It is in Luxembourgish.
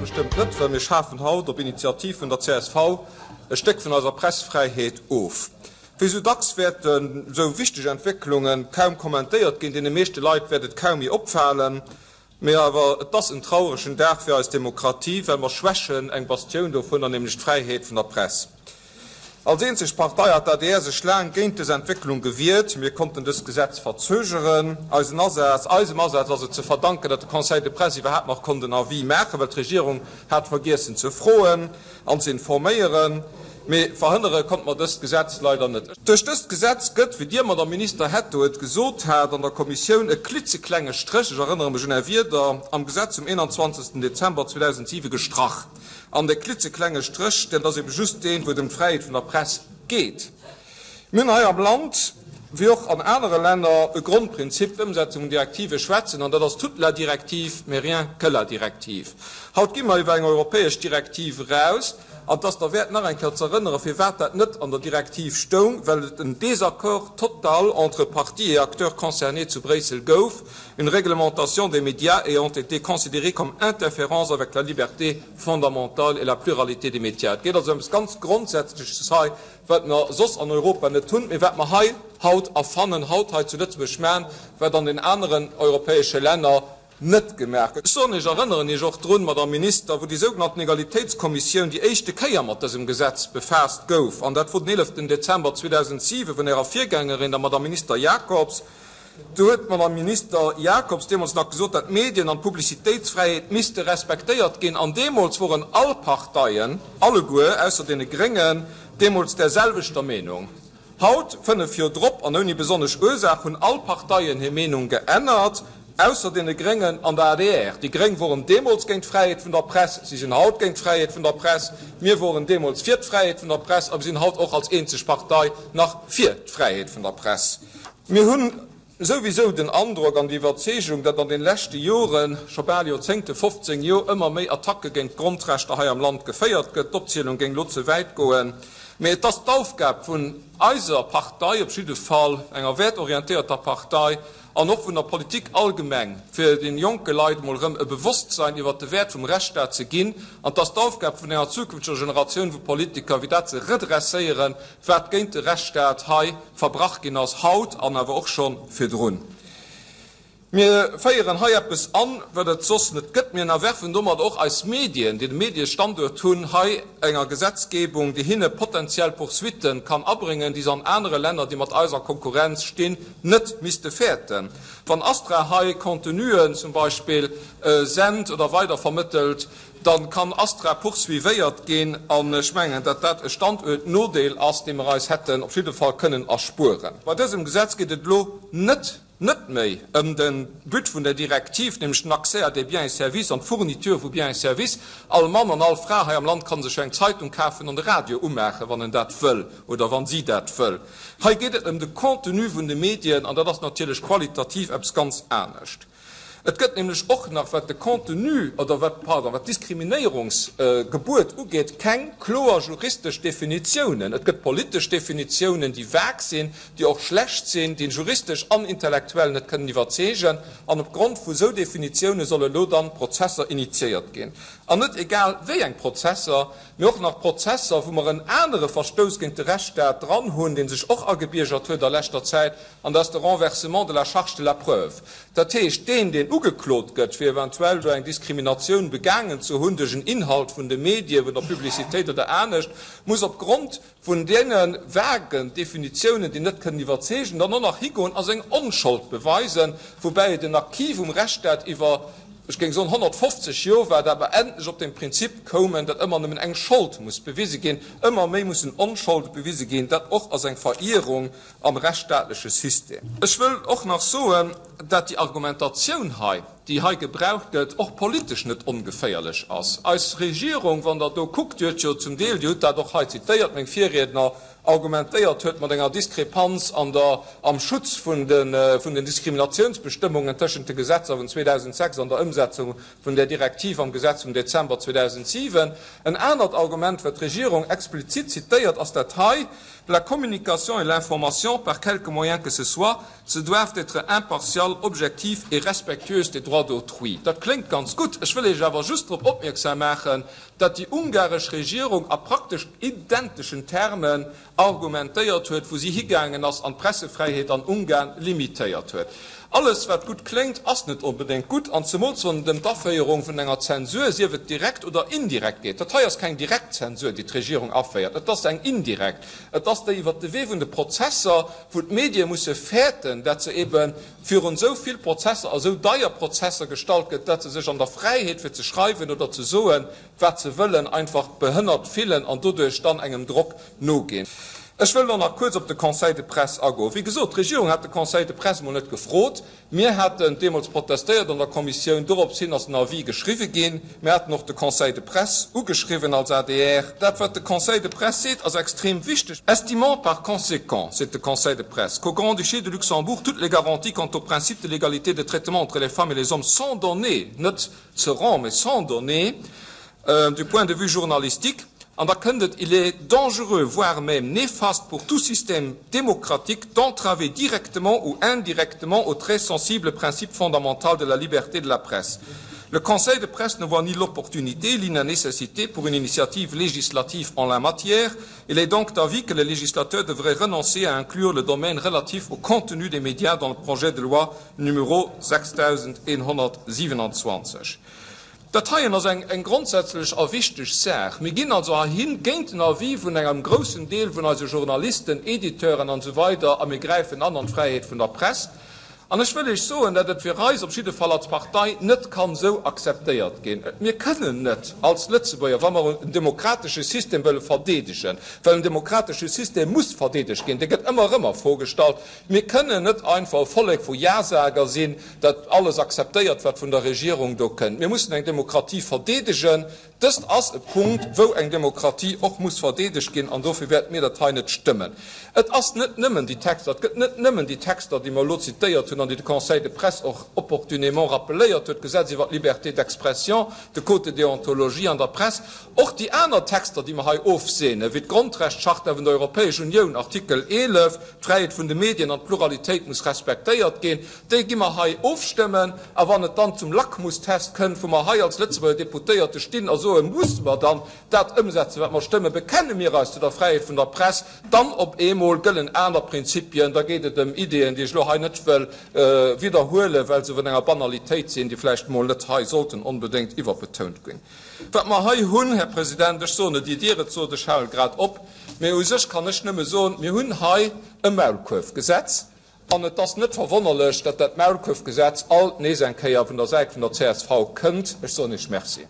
bestëmmt net, well mir schafen haut op Initiativ vun der csv e Stéck vun eiser Pressfräiheet of. Wéi sou dacks wäerten esou wichteg Entwécklunge kaum kommentéiert ginn, deene meeschte Leit wäert et kaum méi opfalen. Mee awer, et ass en trauregen Dag fir eis Demokratie, well mer schwächen eng Bastioun dovunner, nämlech d'Fräiheet vun der Press. Als eenzeg Partei hat d'ADR sech laang géint dës Entwécklung gewiert. Mir konnten dëst Gesetz verzögeren. Eisen Asaz, eisem Asaz ass et ze verdanken, datt de Conseil de Presse iwwerhaapt nach konnt en Avis maachen, well d'Regierung hat vergiessen ze froen an ze informéieren. Mee verhënnere konnte mer dëst Gesetz leider net. Duerch dëst Gesetz gëtt, wéi Dir, Madame Minister Hetto, et gesot hat an der Kommissioun, e klitzeklenge Stréch, ech erënnere mech un Är Wierder am Gesetz vum 21. Dezember 2007, gestrach. An dee klitzeklenge Stréch, dat ass ebe just deen, wou et ëm d'Fräiheet vun der Press geet. Mir hunn hei am Land, wéi och an anere Länner, e Grondprinzip, d'Ëmsetzung vun Direktive schwätzen, an dat ass toute la directive, mais rien que la directive. Haut gi mer iwwer eng europäesch Direktiv eraus, an et ass derwäert nach eng Kéier ze erënneren, firwat dat net an der Direktiv stoung, well et en Désaccord total entre parties et acteurs concernés zu Bréissel gouf, une réglementation des médias ayant été considérée comme interférence avec la liberté fondamentale et la pluralité des médias. Et geet also ëm eppes ganz Grondsätzleches hei, wat mer soss an Europa net hunn, mee wat mer hei haut erfannen, haut hei zu Lëtzebuerg maachen, wat an den aneren europäesche Länner net gemaach gëtt. Ech soen Iech, erënneren Iech och drun, Madame Minister, wou déi sougenannten Egalitéitskommissioun déi éischte Kéier mat dësem Gesetz befaasst gouf, an dat wor den 11 Dezember 2007 vun Ärer Virgängerin, der Madame Minister Jacobs, do huet d'Madame Minister Jacobs deemools nach gesot, datt d'Medien an d'Publicitéitsfräiheet misste respektéiert ginn. An deemools woren all Parteien, alleguer, ausser deene Gréngen, deemools där selwechter Meenung. Haut, 5 Joer drop an ouni besonnesch Ursaach, hunn all Parteien hir Meenung geännert, ausser deene Gréngen an der adr. Déi Gréng woren deemools géint d'Fräiheet vun der Press, si sinn haut géint d'Fräiheet vun der Press. Mir woren deemools fir d'Fräiheet vun der Press a mir sinn haut och als eenzeg Partei nach fir d'Fräiheet vun der Press. Mir hunn souwisou den Androck an déi Iwwerzeegung, datt an den leschte Joren, scho bal Joerzéngte, 15 Joer, ëmmer méi Attacke géint d'Grondrechter hei am Land geféiert gëtt. D'Opzielung géing lo ze wäit goen, mee et ass d'Aufgab vun eiser Partei, op jidde Fall enger wäertorientéierter Partei, an och vun der Politik allgemeng, fir de jonke Leit emol erëm e Bewosstsein iwwert de Wäert vum Rechtsstaat ze ginn. An et ass d'Aufgab vun enger zukünfteger Generatioun vu Politiker, fir dat ze redresséieren, wat géint de Rechtsstaat hei verbrach ginn ass, haut an awer och scho virdrun. Mir féieren hei eppes an, wat et soss net gëtt. Mir ënnerwerfen domat och eis Medien, déi de Mediestanduert hunn, hei enger Gesetzgebung, déi hinne potenziell Poursuitte kann abréngen, déi se an anere Länner, déi mat eis a Konkurrenz stinn, net misste fäerten. Wann Astra hei Contenuen zum Beispill sent oder weidervermëttelt, Dann kann Astra poursuivéiert ginn, an ech mengen, datt dat e Standuertnodeel ass, dee mer eis hätten op jidde Fall kënnen erspueren. Bei dësem Gesetz geet et elo net net méi ëm de But vun der Direktiv, nämlech den Accès à des biens et services an d'Fourniture vu Biens et services. All Mann an all Fra hei am Land ka sech jo eng Zeitung kafen an de Radio umaachen, wann en dat wëll oder wann si dat wëll. Hei geet et ëm de Contenu vun de Medien, an dat ass natierlech qualitativ eppes ganz anescht. Et gëtt nämlech och nach, wat de Contenu oder wat, pardon, wat d'Diskriminéierungsgebuet ugeet, keng kloer juristesch Definitiounen. Et gëtt politesch Definitiounen, déi vag sinn, déi och schlecht sinn, déi juristesch an intellektuell net kënnen iwwerzeegen. An opgrond vu sou Definitioune solle lo dann Prozesser initiéiert ginn. An net egal wéi eng Prozesser, mee och nach Prozesser, wou mer en anere Verstouss géint de Rechtsstaat dran hunn, dee sech och agebiergert huet a leschter Zäit, An dat ass de Renversement de la charge de la preuve. Dat heescht, deen, deen ugeklot gëtt, fir eventuell do eng Diskriminatioun begaangen ze hunn duerch en Inhalt vun de Medien, vun der Publicitéit oder anescht, muss opgrond vun deene vagen Definitiounen, déi net kënnen iwwerzeegen, dann och nach higoen a seng Onschold beweisen, woubäi et en Acquis vum Rechtsstaat iwwer, ech géing soen, 150 Joer war, dat mer endlech op dee Prinzip koumen, datt ëmmer nëmmen eng Schold muss bewise ginn, ëmmer méi mussen Onscholde bewise ginn. Dat och ass eng Verierung am rechtsstaatleche System. Ech wëll och nach soen, dat déi Argumentatioun hei, déi hei gebraucht gëtt, och politesch net ongeféierlech ass. Eis Regierung, wann Der do kuckt, déi huet jo zum Deel, Dir hutt dat och hei zitéiert, meng Virriedner. argumentéiert huet mat enger Diskrepanz an der, am Schutz vun de, vun den Diskriminationsbestëmmungen tëschent de Gesetzer vun 2006 an der Ëmsetzung vun där Direktiv am Gesetz vum Dezember 2007. En anert Argument, wat d'Regierung explizit zitéiert, ass dat hei, La communication et l'information, par quelque moyen que ce soit, se doivent d'être impartiales, objectives et respectueuses des droits d'autrui. Dat kléngt ganz gutt. Ech wëll Iech awer just drop opmierksam maachen, datt déi ungaresch Regierung a praktesch identeschen Termen argumentéiert huet, wou si higaangen ass an d'Pressefräiheet an Ungarn limitéiert huet. Alles, wat gutt kléngt, ass net onbedéngt gutt, an zemools wann et ëm d'Aféierung vun enger Zensur, sief et direkt oder indirekt, geet. Dat hei ass keng direkt Zensur, déi d'Regierung aféiert, et ass eng indirekt. Et ass déi iwwert de Wee vun de Prozesser, wou d'Medie musse fäerten, dat se ebe virun esou vill Prozesser a esou deier Prozesser gestallt gëtt, dat se sech an der Fräiheet fir ze schreiwen oder ze soen, wat se wëllen, einfach behënnert fillen an doduerch dann engem Drock noginn. Ech wëll och nach kuerz op de Conseil de presse agoen. Wéi gesot, d'Regierung hat de Conseil de presse emol net gefrot. Mir haten deemools protestéiert an der Kommissioun. Dorops hin ass en Avis geschriwwe ginn. Mir haten och de Conseil de presse ugeschriwwen als adr. Dat, wat de Conseil de presse seet, ass extrem wichteg. Estimant par conséquent, seet de Conseil de presse, qu'au Grand-Duché de Luxembourg toutes les garanties quant au principe de l'égalité de traitement entre les femmes et les hommes sont données, net seront, mais sont données, du point de vue journalistique, an da kënnt et, il est dangereux, voire même néfaste pour tout système démocratique d'entraver directement ou indirectement au très sensible principe fondamental de la liberté de la presse. Le Conseil de presse ne voit ni l'opportunité ni la nécessité pour une initiative législative en la matière. Il est donc d'avis que le législateur devrait renoncer à inclure le domaine relatif au contenu des médias dans le projet de loi numéro 6127. Dat heien ass eng grondsätzlech a wichteg Saach. Mir ginn also heihin géint den Avis vun engem groussen Deel vun eise Journalisten, Editeuren an esou weider a mir gräifen an an d'Fräiheet vun der Press. An ech wëll Iech soen, dat et fir eis op jidde Fall als Partei net kann esou akzeptéiert ginn. Mir kënnen net als Lëtzebuerger, wa mer en demokratesche System wëlle verdeedegen, well en demokratesche System muss verdeedegt ginn, dee gëtt ëmmer erëm a Fro gestallt, mir kënnen net einfach e Vollek vu Ja-Sager sinn, dat alles akzeptéiert, wat vun der Regierung do kënnt. Mir mussen eng Demokratie verdeedegen. Dëst ass e Punkt, wou eng Demokratie och muss verdeedegt ginn, an dofir wäerte mir dat hei net stëmmen. Et ass net nëmmen déi Texter, et gëtt net nëmmen déi Texter, déi mer elo zitéiert hunn an déi de Conseil de presse och opportunément rappeléiert huet, d'Gesetz iwwert d'Liberté d'expression, de Code de déontologie an der Press, och déi aner Texter, déi mer hei ofseenen, wéi d'Grondrechtscharta vun der Europäesch Unioun, Artikel 11, d'Fräiheet vun de Medien an d'Pluralitéit muss respektéiert ginn. Déi gi mer hei ofstëmmen. A wann et dann zum Lackmustest kënnt, wou mer hei als Lëtzebuerger Deputéierte stinn a soen, Musse mer dann dat ëmsetzen, wat mer stëmmen? Bekenne mir eis zu der Fräiheet vun der Press? Dann op eemol gëllen aner Prinzipien. Da geet et ëm Ideeën, déi ech elo hei net wëll widderhuelen, well se vun enger Banalitéit sinn, déi vläicht emol net hei sollten onbedéngt iwwerbetount ginn. Wat mer hei hunn, Här President, ech soen et, ier Dir et sot, ech hale grad op, mä u sech kann ech nëmme soen, mir hunn hei e Maulkuerfgesetz. An et ass net verwonnerlech, datt dat Maulkuerfgesetz alt nees eng Kéier vun der Säit vun der csv kënnt. Ech soen Iech Merci.